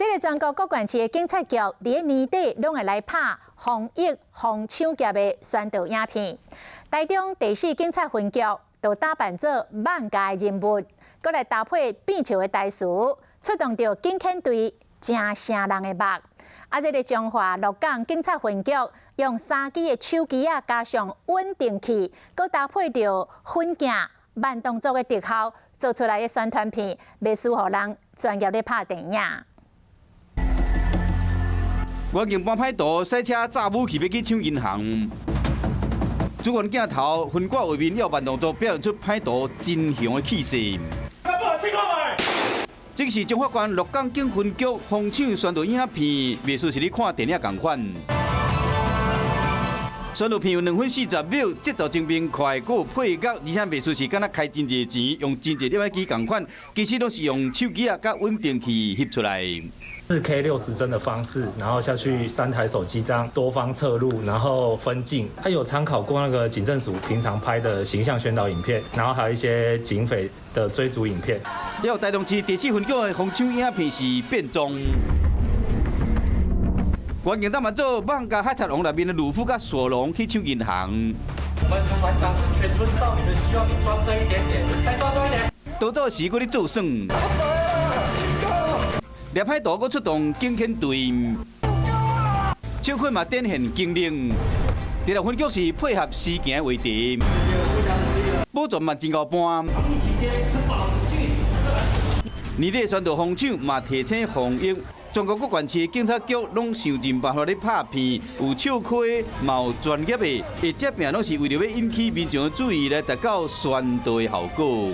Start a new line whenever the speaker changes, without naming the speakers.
這个全國各縣市的警察局，佇年底攏會來拍防疫防搶劫的宣導影片。台中第四警察分局就打扮做艋舺的人物，閣來搭配變笑的台詞，出動著警犬隊，誠瘆人的目。啊，這个彰化鹿港警察分局用三支的手機仔，加上穩定器，閣搭配著分鏡慢動作的特效，做出來的宣傳片，袂輸予人專業咧拍電影。
原警幫歹徒駛車詐武器欲去搶銀行，主觀鏡頭分割畫面，猶慢動作表現出歹徒真兇的氣勢。這是彰化縣鹿港警分局防搶宣導影片，袂輸是咧看電影仝款。宣導片有2分40秒，節奏真明快，閣有配樂，而且袂輸是敢若開真濟錢，用真濟攝影機仝款，其實攏是用手機仔佮穩定器翕出來。
4K 60幀的方式，然後下去三台手機這樣多方側錄，然後分鏡。他有參考過那個警政署平常拍的形象宣導影片，然後還有一些警匪的追逐影片。
猶台中市第四分局的防搶影片是變裝，原警打扮做艋舺海賊王內面的魯夫佮索隆去搶銀行。
我們船長是全村少女的希望，你裝這一點點，再裝多一點。
逃走時閣咧做耍。掠歹徒閣出動警犬隊，笑氣嘛展現警力。第六分局是配合時行話題，保全嘛真𠢕搬。年底宣導防搶嘛提醒防疫，全國各縣市警察局攏想盡辦法咧拍片，有笑氣，嘛有專業的，會這片攏是為著欲引起民眾的注意來達到宣導的效果。